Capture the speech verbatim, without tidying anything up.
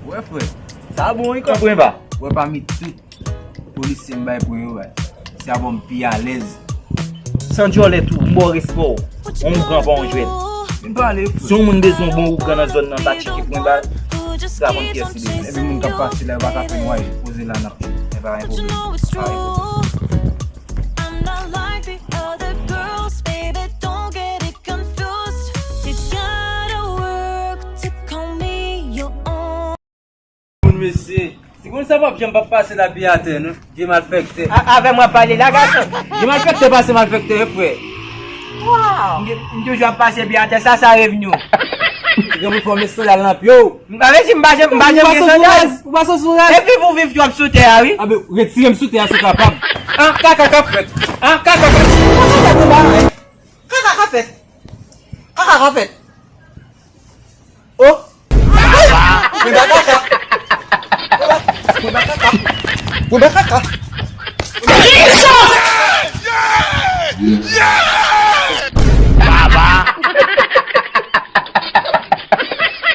Wè, frè, sa bon wi. Konprann pa. Wè, pami tout polisye m bay pwen yo, bay, se avè w m pi alèz. San dyòlè tou, m ba w respè w. Yon ougan pa yon jwèt. Vin pale, frè. Si yon moun bezwen yon bon ougan nan zòn nan, pa tcheke pwen ba l, sa konn kiyès li bezwen. Epi moun k ap pase la, yo pa ka fè nwaye, poze la n ap jwe. Men pa gen pwoblèm. Pa gen pwoblèm. I'm not like the other girls, baby, don't get it confused. You gotta work to call me your own. Moun mesye, si konn sa p ap janm p ap pase la pye atè, non? Vye malfektè. A- Avè m w ap pale la, gason. Vye malfektè pase malfektè, frè. Wow. M te- m toujou ap pase pye atè, sa, sa revni w. Ti granmoun fò met sandal nan pye w. M pa vle di m pa janm, m pa janm gen sandal. Ou pa sou raz. Epi pou viv twòp sou tè a, wi. A ben, retire m sou tè a si w kapab. An, kaka k ap fèt. An, kaka k ap fèt. Kaka k ap fèt. Kaka k ap fèt. Oh. Mwen ba kaka. Mwen ba kaka. Mwen ba kaka.